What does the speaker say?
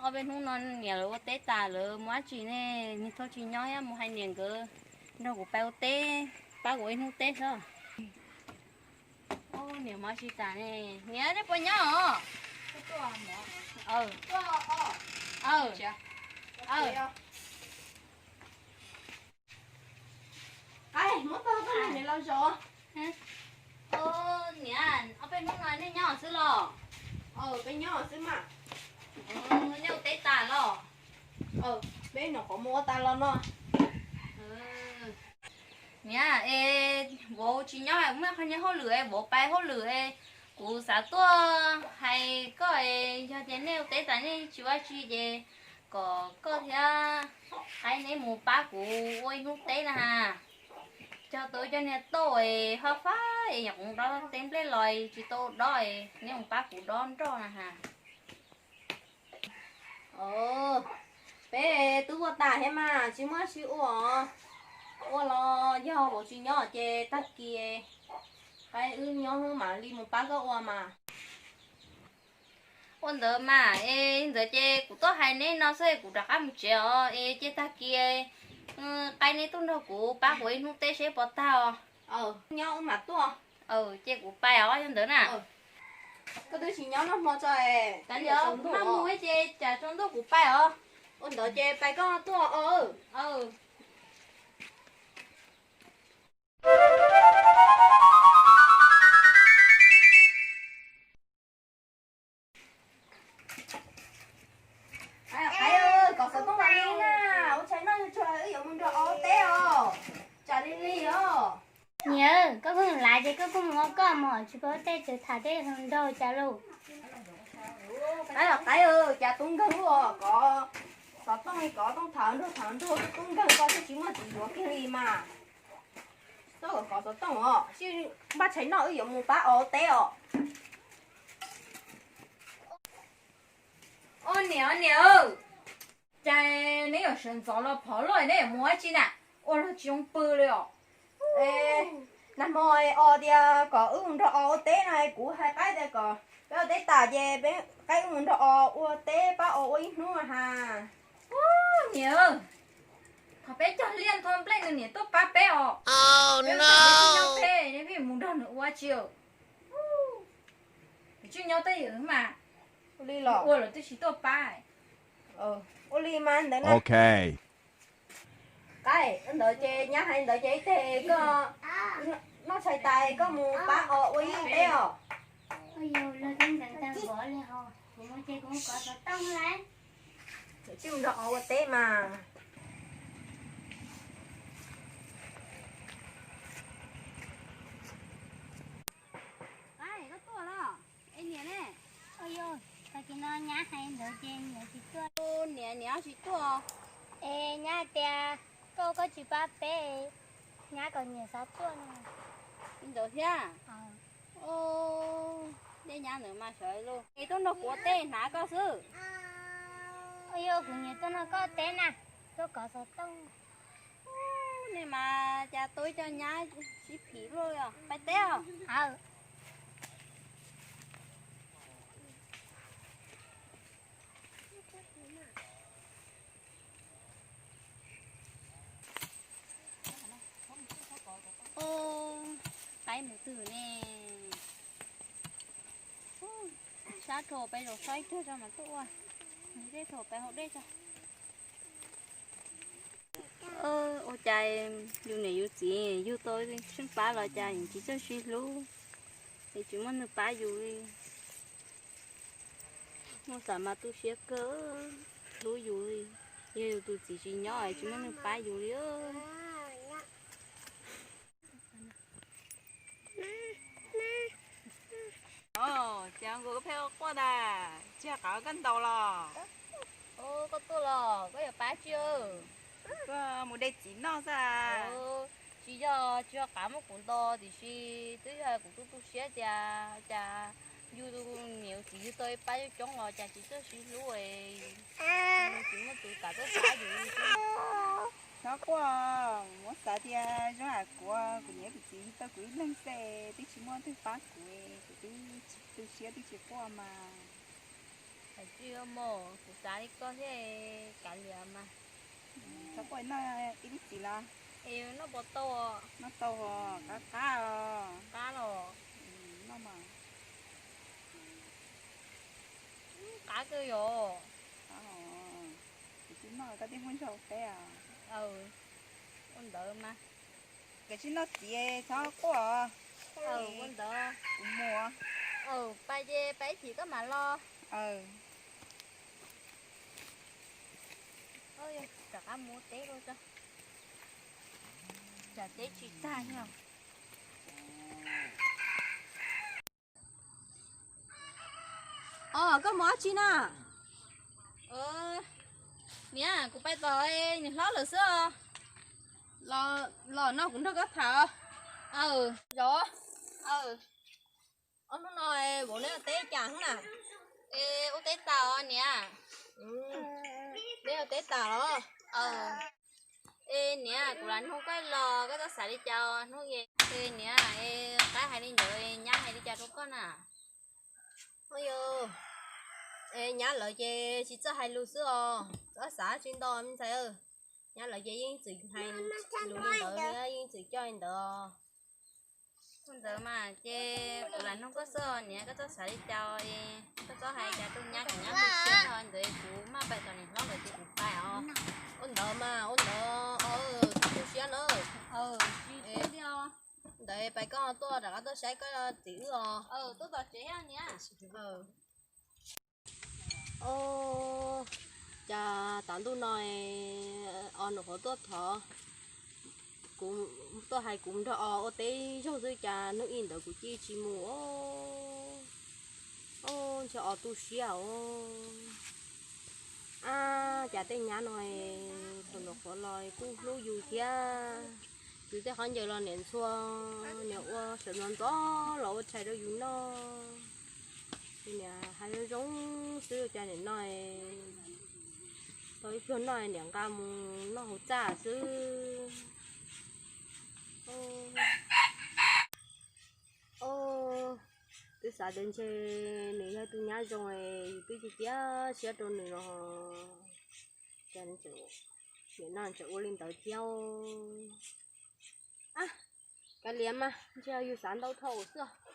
Ob peb hnub no niam lawv ua teb tas lawm, mus dab tsi ne? Niag Thoj tsis nyob thiab, mus hais niam nkawd nrog kuv pais ua teb, pab kuv ua ib hnub teb xwb. Niam mob tsis tas ne. Niam, nej puas nyob os? Niam, ob peb hnub no nej nyob xwb los? Peb nyob xwb mas. Nej ua teb tas los? Peb nyuam qhuav mus ua tas los no. Niam, es vauv tsis nyob, muaj qhov niag hauj lwm es vauv pais hauj lwm es kuv xav tuaj hais koj es yog tias nej ua teb tas nej tsis ua tsi ces kom koj thiab qaib neb mus pab kuv ua ib hnub teb na has. Cog tau cov niag tauj es haj fab es nyuam qhuav dob teb nplej los tsis tau dob es neb mus pab kuv dob nroj na has. Peb twb ua tas thiab mas tsis muaj dab tsi ua. Ua los yog vauv tsis nyob ces tag kis qaib wb nyob mam li mus pab koj ua mas. Ua ntawd mas es ntawd ces kuv tuaj hais neb no xwb, kuv rov qab mus tsev os. Es ces tag kis qaib neb tuaj nrog kuv pab kuv ib hnub teb seb puas tag os. Nyob wb mam tuaj. Ces kuv pais os, yog ntawd na. Koj twb tsis nyob noj hmo tso. Kuv maj mus ces tsam tsaus ntuj kuv pais os. Ua ntawd ces pais koj tuaj os. Qaib, kov xov tooj los li na, ua tshais noj tsuag tsuag wb yuav mus nrog ob teb os. Tsam li li os. Niam, koj pheej lav ces koj kuj mus ua koj mog, tsis paub tej tseem tham tej hluas nraug cas lauj. Qaib los qaib, cas tub nkeeg ua kov xov tooj li, kov tooj tham nrog tham nrog tub nkeeg, koj thiaj tsis muaj txiv yuav kiag li mas. Txhob kov xov tooj os, sib npaj tshais noj wb yuav mus pab ob teb os. Ua niam, ua niam, cas neb yuav sawv ntxov los phov luaj, neb yuav mus dab tsi na? Ua luaj tsis zoo pw li os. Nag hmo os tias kom wb mus nrog os ua teb no, kuv hais qaib tias kom peb ua teb tas ces peb qaib wb mus nrog os ua teb, pab os ua ib hnub has. Niam, qhov peb cog liaj nthua nplej nws niam tuaj pab peb os. Peb ua teb nyob peb, neb pheej mus nrog nws ua tsi? Peb tseem nyob tej ywm mas, ua li los ua los twb tsis tuaj pab. Ua li mas ntawd na. Qaib, ntawd ces nyab hais ntawd ces ib teg koj noj tshais tas koj mus pab os ua ib teb os. Ua yog luag twb ntxeev tag npaum li hos, kuv mus ces kuv kov xov tooj lawm. Tseem tsij mus nrog os ua teb mas. Koj tuaj los? Es niam ne? Ua yog, tag kis no nyab hais ntawd ces niam tsis tuaj. Niam, niam tsis tuaj. Es nyab hais tias koj, koj tsis pab peb, nyab kom niam xav tuaj no. Li ntawd thiab. Dej nyab ntawd mas sawv los es tuaj nrog kuv ua teb hnav koj xwb. Ua yog kuv niam tuaj nrog koj teb na, tuaj kov xov tooj. Nej mas cas tau ib co nyab sib phim luaj li os. Pais teb os. Qaib mus twg ne? Sab rau peb zaum saib ib pliag tso mas tuaj ua. Tej thaum peb haus dej tso. Ua cas yus niam yus txiv yug tau seej pab los cas tsis txawj sib hlub, es tsis muaj neeg pab yus li. Muaj xav mas tu siab kawg, hlub yus li. Yog yus tus txiv tsis nyob es tsis muaj neeg pab yus li. Cas nkaus koj pheej ua quaj ntag, tsis yog qav koj ntaus los? Koj tuaj los koj yuav pab tsi? Koj mus de txiv noj xwb. Tsis yog, tsis yog qav muab kuv ntaus, tiam sis twb yog kuv tu tu siab tias cas yus niam yus txiv yug tau ib pab coob coob los cas tsis txawj sib hlub, tsis muaj tus kam tuaj pab yus li. Txhob quaj, muab xav tias zoo hais kuv, kuv niam kuv txiv yug tau kuv ib leeg xwb, twb tsis muaj twg pab kuv, kuv twb tu siab twb tsis quaj mas. Tsis ua mog, kuv xav li koj thiab, kav liam mas. Txhob quaj, noj ib lub txiv los? Es noj puas tau? Noj tau os, qab qab os. Qab los? Noj mas. Qab kawg yom. Qab os. Kuv tsis noj, koj tib muab ntsaug teb os. Ua ntawd mas. Koj tsis noj txiv, txhob quaj os. Ua ntawd. Kuv mus. Pais ces pais ib chim koj mam los. Rov qab mus teb, tsam teb tsis tag yog. Os, koj mus dab tsi na? Niam, kuv pais tom niam hlob lawm xwb os. Los no kuv nrog koj tham. Aw, zov. Aw, ob hnub no vauv neb ua teb cas na? Ua teb tas os niam. Neb ua teb tas los? Aw, es niam, kuv lam nug koj los koj txhob xav li cas hnub. Es niam, qaib hais li ntawd, nyab hais li cas rau koj na? Ua yog, es nyab lawv ces tsis txawj hais lus xwb os, txhob xav tsis ntau me ntxhais. Nyab lawv ces yeej txwm hais lus li ntawd, yeej txwm coj li ntawd. Ua ntawd mas ces kuv lam nug koj xwb niam, koj txhob xav li cas, koj txhob hais cas rau nyab, kom nyab tu siab no ntawd, kuv maj pais tom niam hlob lawm ces kuv pais os. Ua ntawd mas, ua ntawd, tu siab na. Ntawd pais koj tuaj rov qab tuaj saib koj txiv wb os. Tuaj tom tsev niam. Os, cas tav ntuj no os nws qhuav tuaj thov kuv, tuaj hais kuv nrog os ua teb zaug xwb, cas hnub ib ntawd kuv cia tsis mus os. Os, ntshe os tu siab os. Ab, cas tej nyab no thaum nws qhuav los kuj hlub yus thiab. Yus tej qhov ncaws los niam ntxhua, niam ua sawv ntxov ntxov los ua tshais rau yus noj. Ces niam hais zoo zoo xwb, cas niam no tau ib pluag noj niam nqa mus noj hauv txaj xwb. Os, twb xav tias ntshe nws yog tus nyab zoo, yus twb cia siab rau nws los, cas niam no tseem ua li ntawd thiab. Ab, kav liam mas, ntshe yus xav ntau dhau xwb.